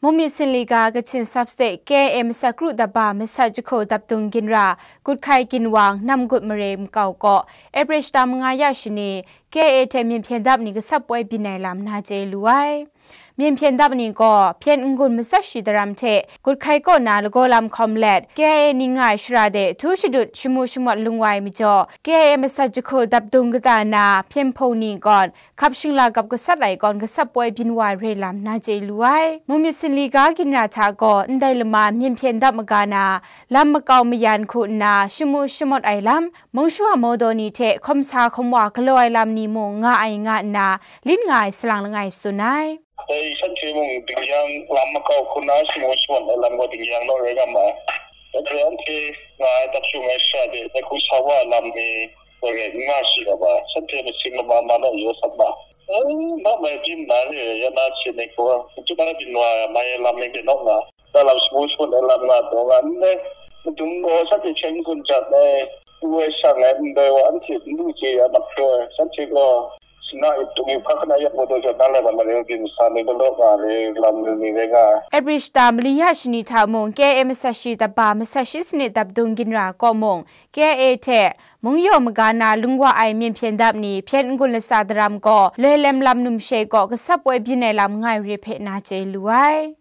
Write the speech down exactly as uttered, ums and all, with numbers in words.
Mungmyit Sinli ga Kachin Sub State K I A masat kru daba masat jahku dapdung ginra Guthai Ginwang Namgut Mare makau kaw April shata manga ya shani K I A hte myen hpyen dap ni gasap poi byin ai lam na chye lu ai. Myen hpyen dap ni gaw hpyen n-gun matsat shi daram hte Guthai kaw na lagaw lam hkawm let K I A ni nga ai shara de htu shadut shamu shamawt lung wa ai majaw, K I A masat jahku dapdung kata na hpyen hpung ni gawn hkap shingla gap gasat ai kawn gasap poi byin wa ai re lam na chye lu ai. Mungmyit Sinli ga ginra hta gaw ndai lama myen hpyen dap maga na lam makau mayan hku nna shamu shamawt ai lam, mungshu a mawdaw ni hte hkawm sa hkawm wa galaw ai lam ni mung nga ai nga nna, lit nga ai salang langai tsun ai. Dai shanhte mung dingyang lam makau hku na shamu shamawt ai lam gaw dingyang naw rai nga ma ai. Dai hte anhte nga ai dap shung ai sha de, dai hku sa wa ai lam ni gaw rai n nga shi ga ba, shanhte masing lama ma naw yaw sat ma. Eh, ma mai byin na re, ya na hte ni gaw, n tut ai byin wa ai mai ai lam ni de naw nga. Dalam shamu shagun ai lam nga taw nga n rai, madung gaw shanhte hpyen n-gun jat ai, n rai shang ai ndai wa anhte n lu chye ya mat gaw, shanhte gaw shana ip tung ip hkak hkana yak mawdaw jaw na lai wa marai wa byin masa ni galaw nga ai lam ni rai nga ai. April shata mali ya shani hta mung K I A masat shi daba masat shi sanit dapdung ginra kaw mung K I A hte mung yaw maga na lung wa ai myen hpyen dap ni hpyen n-gun latsa daram gaw loi lem lam numshe kaw gasap poi byin ai lam nga ai re hpe na chye lu ai.